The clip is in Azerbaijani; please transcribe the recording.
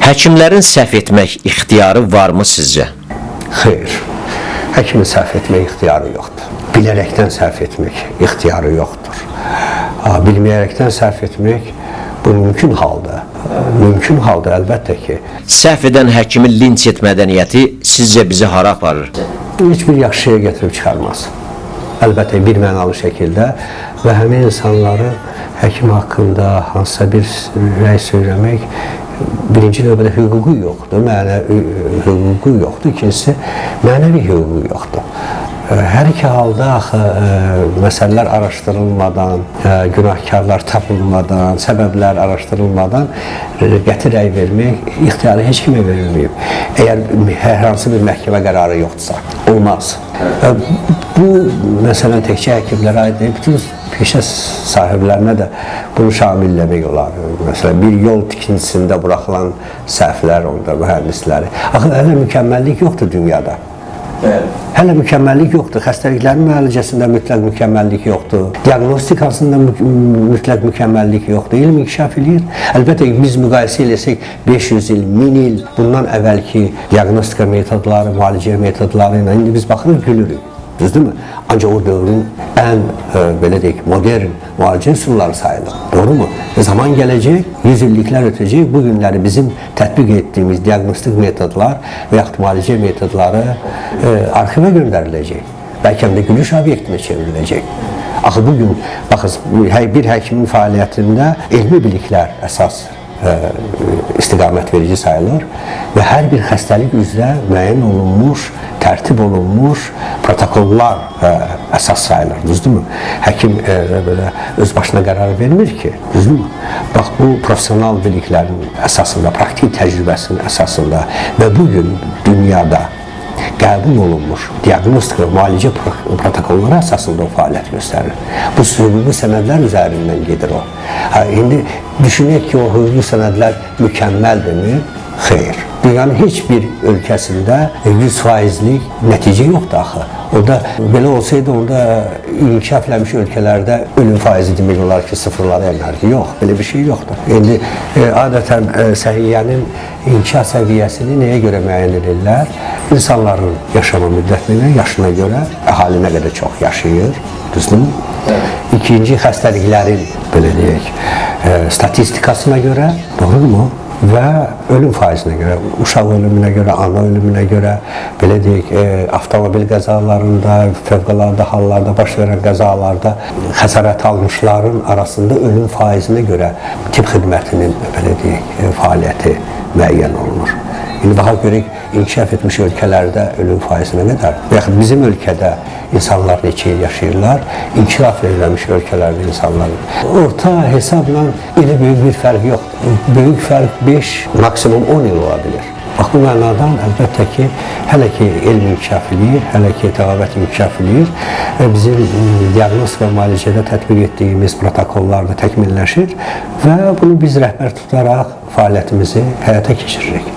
Həkimlərin səhv etmək ixtiyarı varmı sizcə? Xeyr. Həkimin səhv etmək ixtiyarı yoxdur. Bilərəkdən səhv etmək ixtiyarı yoxdur. Bilməyərəkdən səhv etmək bu mümkün halda. Mümkün halda əlbəttə ki. Səhv edən həkimi linç et mədəniyyəti sizcə bizi hara aparır? Heç bir yaxşı şeyə gətirib çıxarmaz. Əlbəttə bir mənalı şəkildə və həmin insanları həkim haqqında hansısa bir rəy söyləmək birinci növbədə hüququ yoxdur, mənəvi hüququ yoxdur, ikincisi mənəvi hüququ yoxdur. Hər iki halda axı məsələlər araşdırılmadan, günahkarlar tapılmadan, səbəblər araşdırılmadan qəti rəy vermək ixtiyarı heç kimə verilməyib. Əgər hər hansı bir məhkəmə qərarı yoxdursa, olmaz. Bu məsələn təkcə həkimlərə aid deyil, bütün peşə sahiblərinə də bunu şamilləmək olar. Məsələn, bir yol tikintisində buraxılan səhvlər onda mühəndisləri. Axı hələ mükəmməllik yoxdur dünyada. Bəli. Hələ mükəmməllik yoxdur. Xəstəliklərin müalicəsində mütləq mükəmməllik yoxdur. Diaqnostikasında mütləq mükəmməllik yoxdur. Elm inkişaf eləyir. Əlbəttə ki, biz müqayisə eləsək 500 il, 1000 il bundan əvvəlki diaqnostika metodları, müalicə metodları ilə indi biz baxırıq, gülürük. Düzdürmü? Ancaq o dövrün ən belə deyək, modern müalicə üsulları sayılır. Doğru mu? Zaman gələcək, 100 illiklər ötəcək. Bu günləri bizim tətbiq etdiyimiz diaqnostik metodlar və yaxud müalicə metodları arxivə göndəriləcək. Bəlkə də gülüş obyektinə çevriləcək. Axı bu gün baxın, bir həkimin fəaliyyətində elmi biliklər əsas istiqamət verici sayılır və hər bir xəstəlik üzrə müəyyən olunmuş, tərtib olunmuş protokollar əsas sayılır, düzdürmü? Həkim belə öz başına qərar vermir ki, düzdürmü? Bax, bu professional biliklərin əsasında, praktik təcrübəsinin əsasında və bugün dünyada qəbul olunmuş diaqnostika və müalicə protokolları əsasında o fəaliyyət göstərir. Bu hüquqi sənədlər üzərindən gedir o. İndi düşünək ki, o hüquqi sənədlər mükəmməldirmi? Xeyr. Dünyanın heç bir ölkəsində 100%lik nəticə yoxdur axı. Orada belə olsaydı, onda inkişaf eləmiş ölkələrdə ölüm faizi demək olar ki, sıfırlara enərdi. Yox, belə bir şey yoxdur. İndi adətən səhiyyənin inkişaf səviyyəsini nəyə görə müəyyən edirlər? İnsanların yaşama müddətinə, yaşına görə əhali nə qədər çox yaşayır, düzdürmü? İkinci, xəstəliklərin, belə deyək, statistikasına görə, doğrumu? Və ölüm faizinə görə, uşaq ölümünə görə, ana ölümünə görə, belə deyək, avtomobil qəzalarında, fövqəladə hallarda baş verən qəzalarda xəsarət almışların arasında ölüm faizinə görə tibb xidmətinin, belə deyək, fəaliyyəti müəyyən olunur. İndi baxa görək, inkişaf etmiş ölkələrdə ölüm faizi nə qədər? Və yaxud bizim ölkədə insanlar neçə il yaşayırlar, inkişaf eləmiş ölkələrdə insanlar. Orta hesabla elə böyük bir fərq yoxdur. Böyük fərq 5, maksimum 10 il ola bilir. Bax, bu mənadan əlbəttə ki, hələ ki elm inkişaf eləyir, hələ ki təbabət inkişaf eləyir və bizim diaqnostika və müalicədə tətbiq etdiyimiz protokollar da təkmilləşir və bunu biz rəhbər tutaraq fəaliyyətimizi həyata keçiririk.